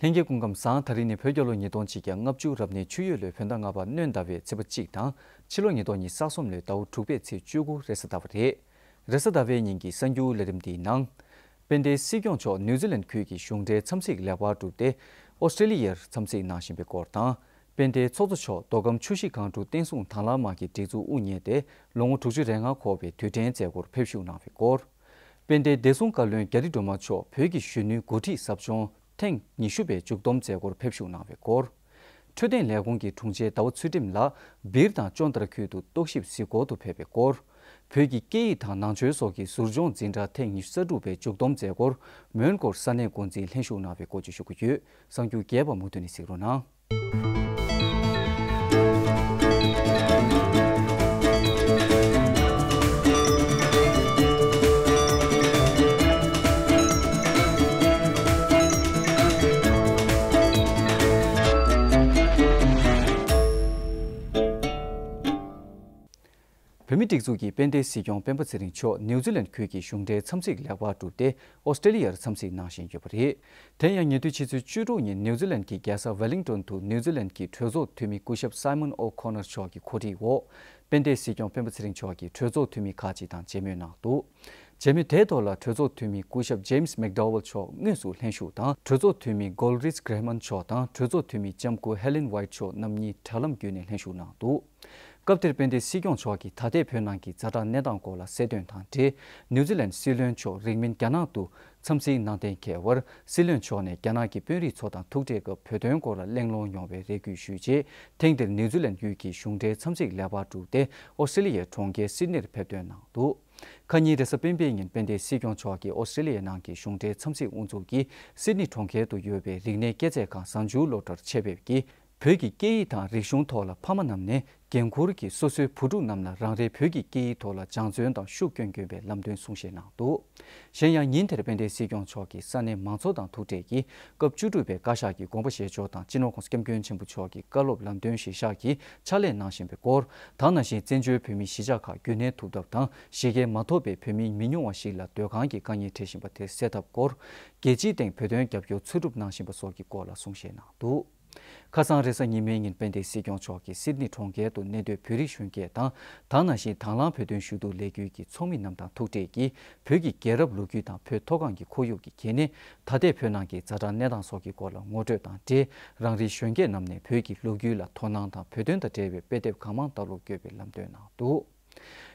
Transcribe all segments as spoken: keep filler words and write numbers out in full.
ལྷན་རྒྱས་སྐུ་ཁམས་བཟང་། ད་རིང་ནི་བོད་རྒྱལ་ལོ་ཉིས་སྟོང་ཆིག་བརྒྱ་ལྔ་བཅུ་རབ་གནས་ཆུ་ཡོས་ལོའི་བོད་ཟླ་ལྔ་པ་སྣྲོན་ཟླ་བའི་ཚེས་པ་གཅིག་དང་། ཕྱི་ལོ་ཉིས་སྟོང་ཉི་ཤུ་རྩ་གསུམ་ལོའི་ཟླ་བ་དྲུག་པའི་ཚེས་བཅུ་དགུ་རེས་གཟའ་ཟླ་བ་རེད། རེས་གཟའ་ཟླ་བའི་ཉིན་གྱི་གསར་འགྱུར་ལས་རིམ་འདིའི་ནང་། དཔལ་ལྡན་སྲིད་སྐྱོང་མཆོག་ནིའུ་ཛི་ལན་ཁུལ་གྱི་གཞུང་འབྲེལ་འཚམས་གཟིགས་ལེགས་པར་གྲུབ་སྟེ། ཨོ་སི་ཀྲེ་ལི་ཡར་འཚམས་གཟིགས་གནང་བཞིན་པའི་སྐོར་དང་། དཔལ་ལྡན་ཚོགས་གཙོ་མཆོག་མདོ་ཁམས་ཆུ་བཞི་སྒང་དྲུག་བསྟན་སྲུང་དྭང་བླངས་དམག་གི་སྒྲིག་འཛུགས་དབུ་བརྙེས་ཏེ་ལོ་ངོ་དྲུག་ཅུ་རེ་ལྔ་འཁོར་བའི་དུས་དྲན་མཛད་སྒོར་ཕེབས་ཞུགས་གནང་བའི་སྐོར། དཔལ་ལྡན་བདེ་སྲུང་བཀའ་བློན་རྒྱ་རི་སྒྲོལ་མ་མཆོག་བོད་ཀྱི་གཞོན་ནུའི་འགོ་ཁྲིད་ཟབ་སྦྱོང་ཐེངས་ཉི་ཤུ་པའི་མཇུག་བསྡོམས་མཛད་སྒོར་ཕེབས་ཞུགས་གནང་བའི་སྐོར། འཕྲོད་བསྟེན་ལས་ཁུངས་ཀྱི་དྲུང་ཆེ་ཟླ་བ་ཚུལ་ཁྲིམས་ལགས་སྦིར་དང་ཅོན་ཏ་ར་ཁུལ་དུ་རྟོག་ཞིབ་གཟིགས་སྐོར་དུ་ཕེབས་པའི་སྐོར། བོད་ཀྱི་སྐད་ཡིག་དང་ནང་ཆོས་སོགས་ཀྱི་ཟུར་སྦྱོང་འཛིན་གྲྭ་ཐེངས་ཉི་ཤུ་རྩ་དྲུག་པའི་མཇུག་བསྡོམས་མཛད་སྒོར་མོན་གྷོར་ས་གནས་འགོ་འཛིན་ལྷན་ཞུགས་གནང་བའི་སྐོར་བཅས་ཞུ་གི་ཡོད། གསར་འགྱུར་རྒྱས་པ་མུ་མཐུད་ནས་གཟིགས་རོགས་གནང་། བོད་མིའི་སྒྲིག་འཛུགས་ཀྱི་དཔལ་ལྡན་སྲིད་སྐྱོང་སྤེན་པ་ཚེ་རིང་མཆོག་ནིའུ་ཛི་ལན་ཁུལ་གྱི་གཞུང་འབྲེལ་འཚམས་གཟིགས་ལེགས་པར་གྲུབ་སྟེ་ཨོ་སི་ཀྲེ་ལི་ཡར་འཚམས་གཟིགས་གནང་བཞིན་ཡོད་པ་རེད། དེ་ཡང་ཉེ་དུས་ཕྱི་ཚེས་བཅུ་དྲུག་ཉིན་ནིའུ་ཛི་ལན་གྱི་རྒྱལ་ས་ཝེ་ལིང་ཏོན་དུ་ནིའུ་ཛི་ལན་གྱི་གྲོས་ཚོགས་འཐུས་མི་སྐུ་ཞབས་སའི་མོན་ཨོ་ཁོ་ནར་མཆོག་གི་གོ་སྒྲིག་འོག་དཔལ་ལྡན་སྲིད་སྐྱོང་སྤེན་པ་ཚེ་རིང་མཆོག་གིས་གྲོས་ཚོགས་འཐུས་མི་ཁག་ཅིག་དང་མཇལ་མོལ་གནང་འདུག་མཇལ་མོལ་དེའི་ཐོག་ལ་གྲོས་ཚོགས་འཐུས་མི་སྐུ་ཞབས་ཇེམ་སི་མེག་ཌོ་ཝལ་མཆོག་དངོས་སུ་ལྷན་ཞུགས་དང་། གྲོས་ཚོགས་འཐུས་མི་གོལ་རིས་གྷེ་མན་མཆོག་དང་གྲོས་ཚོགས་འཐུས་མི་ལྕམ་སྐུ་ཧེ་ལིན་ཝའིཊ་མཆོག་རྣམ་གཉིས་དྲ་ལམ་བརྒྱུད་ནས་ལྷན་ཞུགས་གནང་འདུག་སྐབས་དེར་དཔལ་ལྡན་སྲིད་སྐྱོང་མཆོག་གིས་ད་ལྟའི་བོད་ནང་གི་ཛ་དྲག་གནས་སྟངས་སྐོར་ལ་གསལ་སྟོན་དང་འབྲེལ། ནིའུ་ཛི་ལན་སྲིད་བློན་མཆོག་རིང་མིན་རྒྱ་ནག་ཏུ་འཚམས་གཟིགས་གནང་གཏན་འཁེལ་བར། སྲིད་བློན་མཆོག་ནས་རྒྱ་ནག་གི་དཔོན་རིགས་ཚོ་དང་ཐུག་འཕྲད་སྐབས་བོད་དོན་སྐོར་ལ་གླེང་སློང་ཡོང་བའི་རེ་སྐུལ་ཞུས་རྗེས། ཐེངས་འདིར་ནིའུ་ཛི་ལན་ཡུལ་གྱི་གཞུང་འབྲེལ་འཚམས་གཟིགས་ལེགས་པར་གྲུབ་སྟེ་ཨོ་སི་ཀྲེ་ལི་ཡའི་གྲོང་ཁྱེར་སིད་ནིར་ཕེབས་ཐོན་གནང་འདུག་ཁ་ཉིན་རེས་གཟའ་སྤེན་པའི་ཉིན་དཔལ་ལྡན་སྲིད་སྐྱོང་མཆོག་གིས་ཨོ་སི་ཀྲེ་ལི་ཡའི་ནང་གི་གཞུང་འབྲེལ་འཚམས་གཟིགས་དབུ་འཛུགས་ཀྱིས་སིད་ནི་གྲོང་ཁྱེར་དུ་ཡོད་པའི་རིག་གནས་སྐྱེད་ཚལ་ཁང་གཟའ་མཇུག་སློབ་གྲྭར་ཆེད་ཕེབས་ཀྱིས། བོད་ཀྱི་སྐད་ཡིག་དང་རིག་གཞུང་ཐོག་ལ་ཕ་མ་རྣམས་ནས་འགན་འཁུར་གྱིས་སོ་སོའི་བུ་ཕྲུག་རྣམས་ལ་རང་རེའི་བོད་ཀྱི་སྐད་ཡིག་ཐོག་ལ་སྦྱང་བརྩོན་དང་ཤུགས་བསྐྱོན་དགོས་པའི་ལམ་སྟོན་གསུང་བཤད་གནང་འདུག་གཞན་ཡང་ཉིན་དེར་དཔལ་ལྡན་སྲིད་སྐྱོང་མཆོག་གིས་ས་གནས་མང་ཚོགས་དང་ཐུག་འཕྲད་ཀྱིས་སྐབས་བཅུ་དྲུག་པའི་བཀའ་ཤག་གི་དགོངས་པ་བཞེས་ཕྱོགས་དང་སྤྱི་ནོར་༸གོང་ས་༸སྐྱབས་མགོན་ཆེན་པོ་མཆོག་གི་བཀའ་སློབ་ལམ་སྟོན་གཞིར་བཞག་གིས་ཕྱག་ལས་གནང་བཞིན་པའི་སྐོར། ད་ནང་བཞིན་བཙན་བྱོལ་བོད་མིའི་གཞིས་ཆགས་ཁག་རྒྱུན་གནས་ཐུབ་ཐབས་དང་གཞིས་ཀའི་མ་ཐོབ་པའི་བོད་མི་མི་ཉུང་བ་ཞིག་ལ་སྡོད་ཁང་གི་དཀའ་ངལ་འཕྲད་བཞིན་པ་དེ་སེལ་ཐབས་སྐོར། རྒྱལ་སྤྱིའི་སྟེང་བོད་དོན་རྒྱབ་སྐྱོར་འཚོལ་སྒྲུབ་གནང་བཞིན་པ་སོགས་ཀྱི་སྐོར་ལ་གསུང་བཤད་གནང་འདུག་ཁ་སང་རེས་གཟའ་ཉི་མའི་ཉིན་དཔལ་ལྡན་སྲིད་སྐྱོང་མཆོག་གིས་སིད་ནི་གྲོང་ཁྱེར་དུ་གནས་སྡོད་བོད་རིགས་གཞོན་སྐྱེས་དང་། ད་ནང་བཞིན་དྭང་བླངས་བོད་དོན་ཞུ་གཏུག་ལས་འགུལ་གྱི་ཚོགས་མི་རྣམས་དང་ཐུག་འཕྲད་ཀྱིས་བོད་ཀྱི་རྒྱལ་རབས་ལོ་རྒྱུས་དང་བོད་མཐོ་སྒང་གི་ཁོར་ཡུག་གི་གལ་གནད། ད་ལྟའི་བོད་ནང་གི་ཛ་དྲག་གནས་སྟངས་སོགས་ཀྱི་སྐོར་ལ་ངོ་སྤྲོད་དང་འབྲེལ། རང་རེའི་གཞོན་སྐྱེས་རྣམས་ནས་བོད་ཀྱི་ལོ་རྒྱུས་ལ་དོ་སྣང་དང་བོད་དོན་དང་འབྲེལ་བའི་དཔེ་དེབ་གང་མང་ལྟ་ཀློག་དགོས་པའི་ལམ་སྟོན་གནང་འདུག་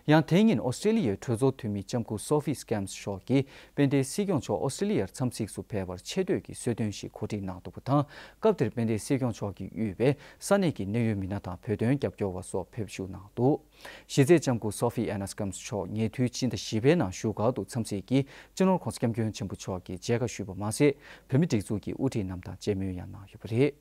ཡང་དེ་ཉིན་ཨོ་སི་ཀྲེ་ལི་ཡའི་གྲོས་ཚོགས་འཐུས་མི་ལྕམ་སྐུ་སོ་ཕི་སི་ཀེམ་སི་མཆོག་གིས་དཔལ་ལྡན་སྲིད་སྐྱོང་མཆོག་ཨོ་སི་ཀྲེ་ལི་ཡར་འཚམས་གཟིགས་སུ་ཕེབས་པར་ཆེ་བསྟོད་ཀྱི་གསོལ་སྟོན་ཞིག་གོ་སྒྲིག་གནང་འདུག་པ་དང་། སྐབས་དེར་དཔལ་ལྡན་སྲིད་སྐྱོང་མཆོག་གིས་དབུས་པའི་ས་གནས་ཀྱི་གནད་ཡོད་མི་སྣ་དང་བོད་དོན་རྒྱབ་སྐྱོར་བ་སོགས་ཕེབས་ཞུགས་གནང་འདུག་གཞི་རྩའི་ལྕམ་སྐུ་སོ་ཕི་ཨེ་ན་སི་ཀེམ་སི་མཆོག་ཉེ་དུས་ཕྱི་ཟླ་བཞི་པའི་ནང་བཞུགས་སྒར་དུ་འཚམས་གཟིགས་ཀྱིས་སྤྱི་ནོར་༸གོང་ས་༸སྐྱབས་མགོན་ཆེན་པོ་མཆོག་གི་མཇལ་ཁ་ཞུས་པ་མ་ཟད། བོད་མིའི་སྒྲིག་འཛུགས་ཀྱི་དབུ་ཁྲིད་རྣམས་དང་མཇལ་མོལ་ཡང་གནང་ཡོད་པ་རེད།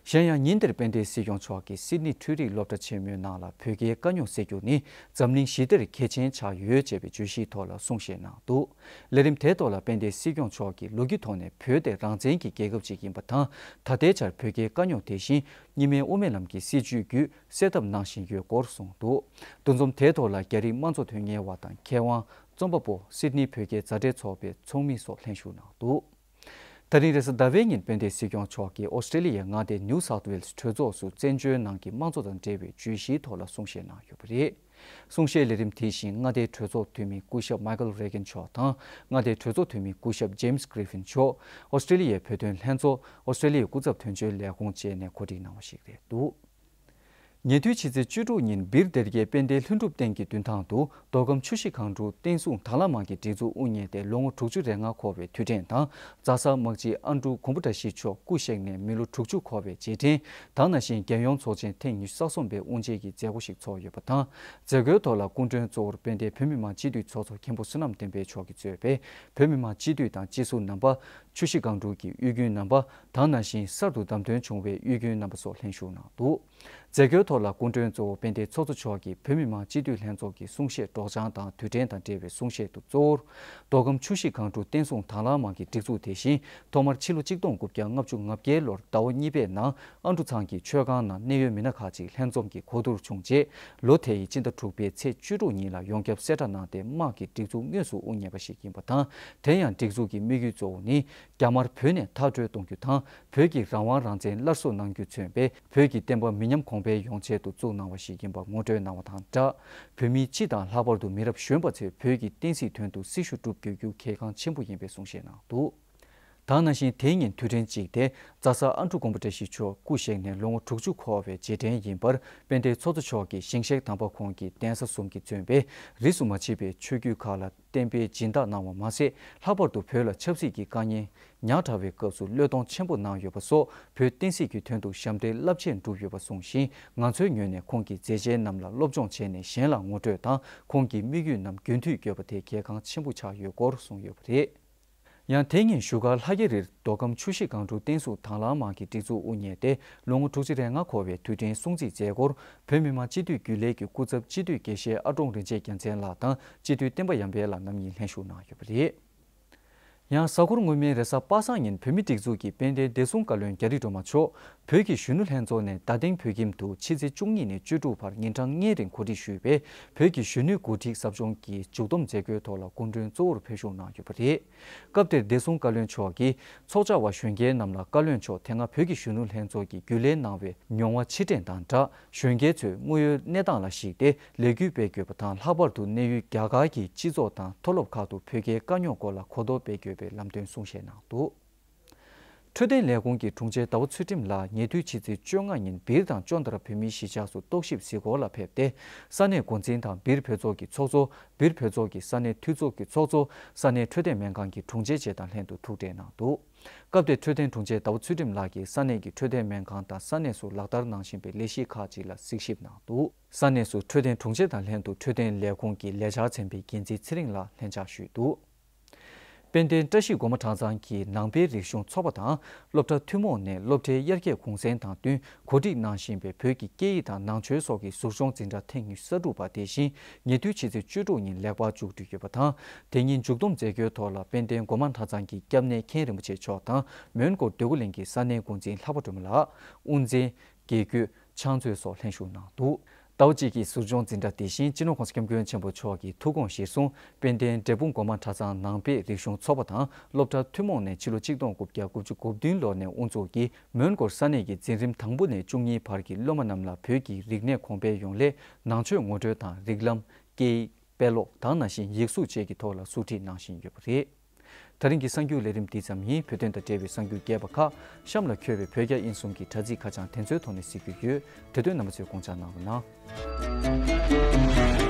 གཞན་ཡང་ཉིན་དེར་དཔལ་ལྡན་སྲིད་སྐྱོང་མཆོག་གིས་སིད་ནི་འཕྲུལ་རིག་སློབ་གྲྭ་ཆེན་མོའི་ནང་ལ་བོད་རྒྱའི་དཀའ་རྙོག་སེལ་རྒྱུ་ནི་འཛམ་གླིང་ཞི་བདེར་གལ་ཆེན་ཆགས་ཡོད་ཅེས་པའི་བརྗོད་གཞིའི་ཐོག་ལ་གསུང་བཤད་གནང་འདུག་ལས་རིམ་དེའི་ཐོག་ལ་དཔལ་ལྡན་སྲིད་སྐྱོང་མཆོག་གིས་ལོ་རྒྱུས་ཐོག་ནས་བོད་དེ་རང་བཙན་གྱི་རྒྱལ་ཁབ་ཅིག་ཡིན་པ་དང་། ད་ལྟའི་ཆར་བོད་རྒྱའི་དཀའ་རྙོག་དེ་བཞིན་གཉིས་སྨན་དབུ་མའི་ལམ་གྱི་སྲིད་བྱུས་བརྒྱུད་སེལ་ཐབས་གནང་བཞིན་ཡོད་སྐོར་གསུངས་འདུག་འདུ་འཛོམས་དེའི་ཐོག་ལ་རྒྱ་རིགས་དམངས་གཙོ་དོན་གཉེར་བ་དང་མཁས་དབང་རྩོམ་པ་པོ། སིད་ནི་བོད་རྒྱའི་མཛའ་འབྲེལ་ཚོགས་པའི་ཚོགས་མི་སོགས་ལྷན་ཞུགས་གནང་འདུག་ད་རིང་རེས་གཟའ་ཟླ་བའི་ཉིན་དཔལ་ལྡན་སྲིད་སྐྱོང་མཆོག་གིས་ཨོ་སི་ཀྲེ་ལི་ཡའི་མངའ་སྡེ་ནིའུ་སའུཐ་ཝེལ་སི་གྲོས་ཚོགས་སུ་བཙན་བྱོལ་ནང་གི་དམངས་གཙོ་དང་འབྲེལ་བའི་བརྗོད་གཞིའི་ཐོག་ལ་གསུང་བཤད་གནང་ཡོད་པ་རེད། གསུང་བཤད་ལས་རིམ་དེ་བཞིན་མངའ་སྡེའི་གྲོས་ཚོགས་འཐུས་མི་སྐུ་ཞབས་མཱི་ཀལ་རེ་གན་མཆོག་དང་། མངའ་སྡེའི་གྲོས་ཚོགས་འཐུས་མི་སྐུ་ཞབས་ཇེམ་སི་གྷི་རི་ཕིན་མཆོག་ཨོ་སི་ཀྲེ་ལི་ཡའི་བོད་དོན་ལྷན་ཚོགས། ཨོ་སི་ཀྲེ་ལི་ཡའི་སྐུ་ཚབ་དོན་གཅོད་ལས་ཁུངས་བཅས་ནས་གོ་སྒྲིག་གནང་བ་ཞིག་རེད་འདུག་ཉེ་དུས་ཕྱི་ཚེས་བཅུ་དྲུག་ཉིན་སྦིར་སྡེ་དགེ་དཔལ་ལྡན་ལྷུན་གྲུབ་སྟེང་གི་མདུན་ཐང་དུ་མདོ་ཁམས་ཆུ་བཞི་སྒང་དྲུག་བསྟན་སྲུང་དྭང་བླངས་དམག་གི་སྒྲིག་འཛུགས་དབུ་བརྙེས་ཏེ་ལོ་ངོ་དྲུག་ཅུ་རེ་ལྔ་འཁོར་བའི་དུས་དྲན་དང་། རྫ་གསར་དམག་སྤྱི་ཨན་ཀྲུག་གུམ་བུ་བཀྲ་ཤིས་མཆོག་སྐུ་གཤེགས་ནས་མི་ལོ་དྲུག་ཅུ་འཁོར་བའི་རྗེས་དྲན། ད་ནང་བཞིན་རྒྱལ་ཡོངས་ཚོགས་ཆེན་ཐེངས་ཉི་ཤུ་རྩ་གསུམ་པའི་དབུ་འབྱེད་ཀྱི་མཛད་སྒོ་ཞིག་ཚོགས་ཡོད་པ་དང་། མཛད་སྒོའི་ཐོག་ལ་སྐུ་མགྲོན་གཙོ་བོར་དཔལ་ལྡན་བོད་མི་མང་སྤྱི་འཐུས་ཚོགས་གཙོ་མཁན་པོ་བསོད་ནམས་བསྟན་འཕེལ་མཆོག་གིས་གཙོས་པའི་བོད་མི་མང་སྤྱི་འཐུས་དང་སྤྱི་ཟུར་རྣམ་པ། ཆུ་བཞི་སྒང་དྲུག་གི་དབུས་རྒྱུན་རྣམ་པ། ད་ནང་བཞིན་གསར་དུ་བདམས་ཐོན་བྱུང་བའི་དབུས་རྒྱུན་རྣམ་པ་སོགས་ལྷན་ཞུགས་གནང་འདུག་མཛད་སྒོའི་ཐོག་ལ་སྐུ་མགྲོན་གཙོ་བོ་དཔལ་ལྡན་ཚོགས་གཙོ་མཆོག་གིས་བོད་མི་མང་སྤྱི་འཐུས་ལྷན་ཚོགས་ཀྱི་གསུང་བཤད་སྒྲོག་སྦྱང་དང་དུས་དྲན་དང་འབྲེལ་བའི་གསུང་བཤད་དུ། གཙོ་བོར་མདོ་ཁམས་ཆུ་བཞི་སྒང་དྲུག་བསྟན་སྲུང་དྭང་བླངས་དམག་གི་སྒྲིག་འཛུགས་དེ་བཞིན་ཐོག་མར་ཕྱི་ལོ་ཆིག་སྟོང་དགུ་བརྒྱ་ལྔ་བཅུ་ང་བརྒྱད་ལོར་ཟླ་བ་གཉིས་པའི་ནང་ཨ་འབྲུ་ཚང་གི་མཆོད་ཁང་ནང་གནད་ཡོད་མི་སྣ་ཁག་ཅིག་ལྷན་འཛོམས་ཀྱིས་གོ་བསྡུར་བྱུང་རྗེས། ལོ་དེའི་སྤྱི་ཟླ་དྲུག་པའི་ཚེས་བཅུ་དྲུག་ཉིན་ལ་ཡོངས་ཁྱབ་གསལ་བསྒྲགས་གནང་སྟེ། དམག་གི་སྒྲིག་འཛུགས་དངོས་སུ་དབུ་བརྙེས་པ་ཞིག་ཡིན་པ་དང་། དེ་ཡང་སྒྲིག་འཛུགས་ཀྱི་དམིགས་ཡུལ་གཙོ་བོ་ནི། རྒྱ་དམར་བོད་ནས་མཐར་སྐྲོད་གཏོང་རྒྱུ་དང་། བོད་ཀྱི་རང་དབང་རང་བཙན་སླར་གསོ་གནང་རྒྱུས་མཚོན་པའི་བོད་ཀྱི་བསྟན་པ་མི་ཉམས་གོང་འཕེལ་ཡོང་ཆེད་དུ་བཙུགས་གནང་བ་ཞིག་ཡིན་པ་ངོ་སྤྲོད་གནང་བ་དང་སྦྲགས། བོད་མིའི་སྤྱི་དང་། ལྷག་པར་དུ་མི་རབས་གཞོན་པ་ཚོས་བོད་ཀྱི་བསྟན་སྲིད་དོན་དུ་སྲི་ཞུ་སྒྲུབ་དགོས་རྒྱུ་གལ་འགངས་ཆེན་པོ་ཡིན་པའི་གསུང་བཤད་གནང་འདུག། ད་ག་ནང་བཞིན་དེའི་ཉིན་དུས་དྲན་གཅིག་དེ་རྩ་བ་ཨ་འབྲུག་མགོན་པོ་བཀྲ་ཤིས་མཆོག་སྐུ་གཤེགས་ནས་ལོ་ངོ་དྲུག་ཅུ་འཁོར་བའི་རྗེས་དྲན་ཡིན་པར། དཔལ་ལྡན་ཚོགས་གཙོ་མཆོག་གིས་ཞིང་གཤེགས་དམ་པ་ཁོང་གི་གདན་ས་གསུམ་གྱིས་མཚོན་པའི་རིས་སུ་མ་ཆད་པའི་ཆོས་བརྒྱུད་ཁག་ལ་བསྟན་པའི་སྦྱིན་བདག་གནང་བ་མ་ཟད། ལྷག་པར་དུ་བོད་ལ་ཆབ་སྲིད་ཀྱི་དཀའ་ངལ་ཉག་ཕྲ་བའི་སྐབས་སུ་བློས་གཏོང་ཆེན་པོ་གནང་ཡོད་པ་སོགས། བོད་བསྟན་སྲིད་ཀྱི་དོན་དུ་ཞབས་འདེགས་རླབས་ཆེན་བསྒྲུབས་ཡོད་པ་གསུངས་ཤིང་། ང་ཚོའི་ངོས་ནས་ཁོང་གི་མཛད་རྗེས་རྣམས་ལ་སློབ་སྦྱོང་བྱས་ནས་གཞན་ལ་ངོ་སྤྲོད་དང་། ཁོང་གི་དམིགས་ཡུལ་རྣམས་རྒྱུན་མཐུད་དགོས་པ་དེ་གལ་འགངས་ཆེན་པོ་ཆགས་ཡོད་སྐོར་གསུངས་ཡོད་པ་རེད། ཡང་དེ་ཉིན་བཞུགས་སྒར་ལྷ་རྒྱ་རིར་མདོ་ཁམས་ཆུ་བཞི་སྒང་དྲུག་བསྟན་སྲུང་དྭང་བླངས་དམག་གི་སྒྲིག་འཛུགས་དབུ་བརྙེས་ཏེ། ལོ་ངོ་དྲུག་ཅུ་རེ་ལྔ་འཁོར་བའི་དུས་དྲན་སྲུང་བརྩིའི་མཛད་སྒོར། བོད་མི་མང་སྤྱི་འཐུས་རྒྱུན་ལས་ཀྱི་སྐུ་ཚབ་སྤྱི་འཐུས་དགེ་བཤེས་ཨ་ཀྲོང་རིན་ཆེན་རྒྱལ་མཚན་ལགས་དང་། སྤྱི་འཐུས་བསྟན་པ་ཡར་འཕེལ་ལགས་རྣམ་གཉིས་ལྷན་ཞུགས་གནང་ཡོད་པ་རེད། ཡང་གཟའ་འཁོར་སྔོན་མའི་རེས་གཟའ་པ་སངས་ཉིན་བོད་མིའི་སྒྲིག་འཛུགས་ཀྱི་དཔལ་ལྡན་བདེ་སྲུང་བཀའ་བློན་རྒྱ་རི་སྒྲོལ་མ་མཆོག་བོད་ཀྱི་གཞོན་ནུ་ལྷན་ཚོགས་ནས་རྡ་སྟེང་བོད་ཁྱིམ་དུ་ཕྱི་ཚེས་བཅུ་གཉིས་ནས་བཅུ་དྲུག་བར་ཉིན་གྲངས་ལྔའི་རིང་གོ་སྒྲིག་ཞུས་པའི་བོད་ཀྱི་གཞོན་ནུའི་འགོ་ཁྲིད་ཟབ་སྦྱོང་གི་མཇུག་བསྡོམས་མཛད་སྒོའི་ཐོག་ལ་སྐུ་མགྲོན་གཙོ་བོར་ཕེབས་ཞུགས་གནང་ཡོད་པ་རེད། སྐབས་དེར་བདེ་སྲུང་བཀའ་བློན་མཆོག་གིས་ཚོགས་བཅར་བ་གཞོན་སྐྱེས་རྣམས་ལ་བཀའ་བློན་མཆོག་དེ་སྔ་བོད་ཀྱི་གཞོན་ནུ་ལྷན་ཚོགས་ཀྱིས་རྒྱུན་ལས་གནང་བའི་མྱོང་བ་ཕྱིར་དྲན་དང་སྦྲགས། གཞོན་སྐྱེས་ཚོས་དངོས་ཡོད་གནས་སྟངས་ལ་གཞིགས་ཏེ་ལས་འགུལ་སྤེལ་དགོས་པ་དང་། ལྷག་པར་དུ་གནས་ཡུལ་རྒྱ་གར་གྱི་སྤྱི་ཚོགས་དང་མཐོ་སློབ་ཁག་ཏུ་བོད་རྒྱའི་དཀའ་རྙོག་སྐོར་ལ་གོ་རྟོགས་སྤེལ་དགོས་པའི་ལམ་སྟོན་གསུང་བཤད་གནང་འདུག། འཕྲོད་བསྟེན་ལས་ཁུངས་ཀྱི་དྲུང་ཆེ་ཟླ་བ་ཚུལ་ཁྲིམས་ལགས་ཉེ་དུས་ཕྱི་ཚེས་བཅོ་ལྔ་ཉིན་སྦིར་དང་ཅོན་ཏ་ར་བོད་མིའི་གཞིས་ཆགས་སུ་རྟོག་ཞིབ་གཟིགས་སྐོར་ལ་ཕེབས་ཏེ། ས་གནས་འགོ་འཛིན་དང་སྦིར་བོད་ཚོགས་ཀྱི་ཚོགས་གཙོ། སྦིར་བོད་ཚོགས་ཀྱི་ས་གནས་འཐུས་ཚོགས་ཀྱི་ཚོགས་གཙོ། ས་གནས་འཕྲོད་བསྟེན་སྨན་ཁང་གི་དྲུང་ཆེ་བཅས་དང་ལྷན་དུ་ཐུག་འཕྲད་གནང་འདུག། སྐབས་དེར་འཕྲོད་བསྟེན་དྲུང་ཆེ་ཟླ་བ་ཚུལ་ཁྲིམས་ལགས་ཀྱིས་ས་གནས་ཀྱི་འཕྲོད་བསྟེན་སྨན་ཁང་དང་ས་གནས་སུ་ལག་བསྟར་གནང་བཞིན་པའི་ལས་གཞི་ཁག་ཅིག་ལ་གཟིགས་ཞིབ་གནང་འདུག། ས་གནས་སུ་འཕྲོད་བསྟེན་དྲུང་ཆེ་དང་ལྷན་དུ་འཕྲོད་བསྟེན་ལས་ཁུངས་ཀྱི་ལས་འཆར་ཚན་པའི་འགན་འཛིན་ཚེ་རིང་ལགས་ལྷན་བཅར་ཞུས་འདུག། དཔལ་ལྡན་བཀྲ་ཤིས་སྒོ་མང་གྲྭ་ཚང་གི་ནང་པའི་རིག་གཞུང་ཚོགས་པ་དང་སློབ་གྲྭ་ཐུན་མོང་ནས་སློབ་གྲྭའི་དབྱར་སྐྱེས་གུང་སེང་དང་བསྟུན་གོ་སྒྲིག་གནང་བཞིན་པའི་བོད་ཀྱི་སྐད་ཡིག་དང་ནང་ཆོས་སོགས་ཀྱི་ཟུར་སྦྱོང་འཛིན་གྲྭ་ཐེངས་ཉི་ཤུ་རྩ་དྲུག་པ་དེ་བཞིན་ཉེ་དུས་ཕྱི་ཚེས་བཅུ་དྲུག་ཉིན་ལེགས་པར་མཇུག་བསྒྲིལ་ཡོད་པ་དང་། དེ་ཉིན་མཇུག་བསྡོམས་མཛད་སྒོའི་ཐོག་ལ་དཔལ་ལྡན་སྒོ་མང་གྲྭ་ཚང་གི་སྐྱབས་གནས་མཁན་རིན་པོ་ཆེ་མཆོག་དང་། མོན་གྷོ་འདོད་རྒུ་གླིང་གི་ས་གནས་འགོ་འཛིན་ལྷག་པ་སྒྲོལ་མ་ལགས། དབུ་འཛིན། དགེ་བསྐོས། ཕྱག་མཛོད་སོགས་ལྷན་ཞུགས་གནང་འདུག། ཟླ་བ་གཅིག་གི་ཟུར་སྦྱོང་འཛིན་གྲྭ་དེ་བཞིན་སྤྱི་ནོར་༸གོང་ས་༸སྐྱབས་མགོན་ཆེན་པོ་མཆོག་གི་ཐུགས་དགོངས་གཞིར་བཟུང་། དཔལ་ལྡན་འབྲས་སྤུངས་སྒོ་མང་གྲྭ་ཚང་ནང་པའི་རིག་གཞུང་ཚོགས་པ་དང་སློབ་གྲྭ་ཐུན་མོང་ནས་ཕྱི་ལོ་ཆིག་སྟོང་དགུ་བརྒྱ་དགུ་བཅུ་གོ་བདུན་ལོ་ནས་དབུ་འཛུགས་ཀྱིས་མོན་གྷོར་ས་གནས་ཀྱི་འཛིན་རིམ་དང་པོ་ནས་བཅུ་གཉིས་བར་གྱི་སློབ་མ་རྣམས་ལ་བོད་ཀྱི་རིག་གནས་གོང་འཕེལ་ཡོང་སླད་ནང་ཆོས་ངོ་སྤྲོད་དང་རིགས་ལམ། སྐད་ཡིག་དཔེ་ཀློག་དང་ནང་བཞིན་ཡིག་གཟུགས་བཅས་ཀྱི་ཐོག་ལ་སུ་ཁྲིད་གནང་བཞིན་ཡོད་པ་རེད། ད་རིང་གི་གསར་འགྱུར་ལས་རིམ་འདི་ཙམ་ཡིན། བོད་དོན་དང་འབྲེལ་བའི་གསར་འགྱུར་རྒྱས་པ་ཁག་གཤམ་ལ་འཁོད་པའི་བོད་རྒྱ་དབྱིན་གསུམ་གྱི་དྲ་ཚིགས་ཁ་བྱང་དེ་ཚོའི་ཐོག་ནས་གཟིགས་རྒྱུ་ཡོད། དེ་དོན་རྣམ་པ་ཚོས་དགོངས་འཇགས་གནང་རོགས་གནང་།